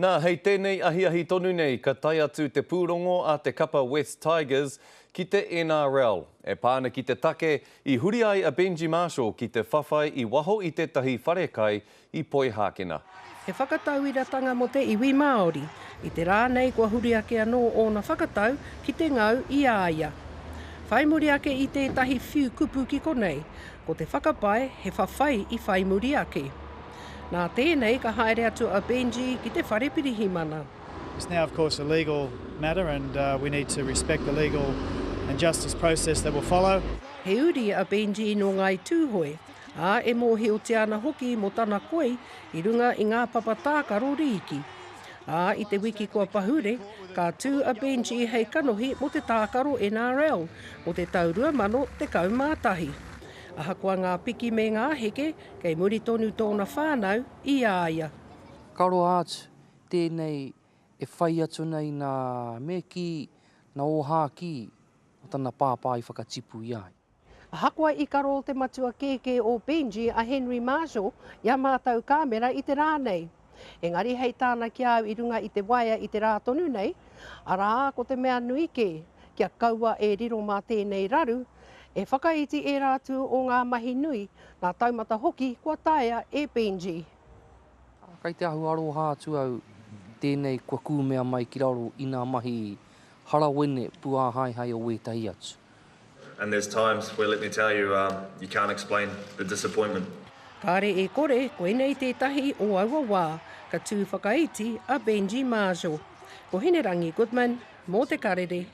Nā, hei tēnei ahiahi tonu nei ka tae atu te pūrongo a te kapa West Tigers ki te NRL e pā ana ki te take i huri ai a Benji Marshall ki te whawhai i waho i tētahi wharekai i Poihākena. He whakatauiratanga mō te iwi Māori. I te rā nei kua huri ake anō ōna whakatau ki te ngau i a ia. Whai muri ake i tētahi whiu kupu ki konei, ko te whakapae he whawhai i whai muri ake. Nā tēnei ka haere atu a Benji ki te whare pirihimana. It's now of course a legal matter and we need to respect the legal and justice process that will follow. He uri a Benji nō Ngāi Tūhoe, ā, e mōhiotia ana hoki mō tana koi i runga i ngā papa tākaro rīki. Ā, i te wiki kua pahure, ka tū a Benji hei kanohi mō te tākaro NRL mō te tau 2011. Ahakoa ngā piki me ngā heke, Kei muri tonu tōna whānau i a ia. Ka roa atu tēnei e whai atu ana i nā me kī, nā ōhākī o tana pāpā i whakatipu i a ia. Ahakoa i karo te matua kēkē o Benji a Henry Marshall i a mātou kāmera i te rā nei. Engari hei tāna ki a au i runga i te waea i te rā tonu nei, arā, ko te mea nui kē, kia kaua e riro mā tēnei raru, e whakaiti ērā atu o ngā mahi nui, ngā taumata hoki kua taea e Benji. Kai te ahu aroha atu au tēnei kua kūmea mai ki raro i nā mahi harawene pūāhaehae o wētahi atu. And there's times where let me tell you, you can't explain the disappointment. Kāre e kore, koinei tētahi o aua wā, ka tū whakaiti a Benji Marshall. Ko Hinerangi Goodman, mō Te Karere.